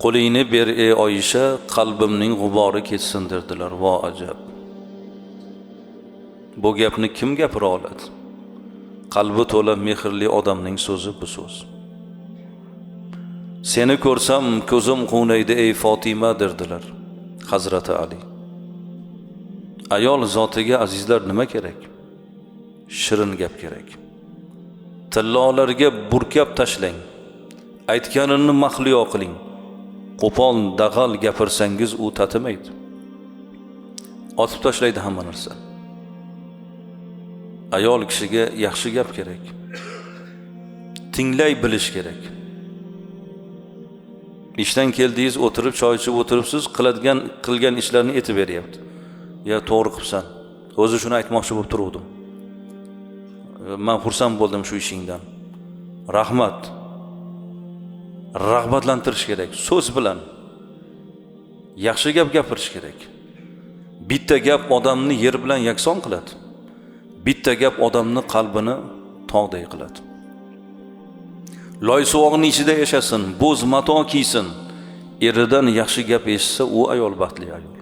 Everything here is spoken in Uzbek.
Qo'lingni ber, ey Oyisha, qalbimning g'ubori ketsin derdilar. Vo ajab! Bu gapni kim gapira oladi? Qalbi to'la mehrli odamning so'zi bu so'z. Seni ko'rsam ko'zim quvnaydi, ey Fotima derdilar Hazrati Ali. Ayol zotiga, azizlar, nima kerak? Shirin gap kerak. Tillolarga burkab tashlang. Aytganini mahliyo qiling. Qo'pol, dag'al gapirsangiz u tatimaydi. Otib tashlaydi hamma narsa. Ayol kishiga yaxshi gap kerak. Tinglay bilish kerak. Ishdan keldingiz, o'tirib choy ichib o'tiribsiz, qiladigan qilgan ishlarni aytib beryapti. Ya to'g'ri qilibsan. O'zi shuni aytmoqchi bo'lib turuvdim. Men xursand bo'ldim shu ishingdan. Rahmat. Rag'batlantirish kerak so'z bilan. Yaxshi gap gapirish kerak. Bitta gap odamni yer bilan yakson qiladi. Bitta gap odamni qalbini tog'day qiladi. Loy suvoqning ichida yashasin, bo'z mato kiysin, eridan yaxshi gap eshitsa, u ayol baxtli ayol.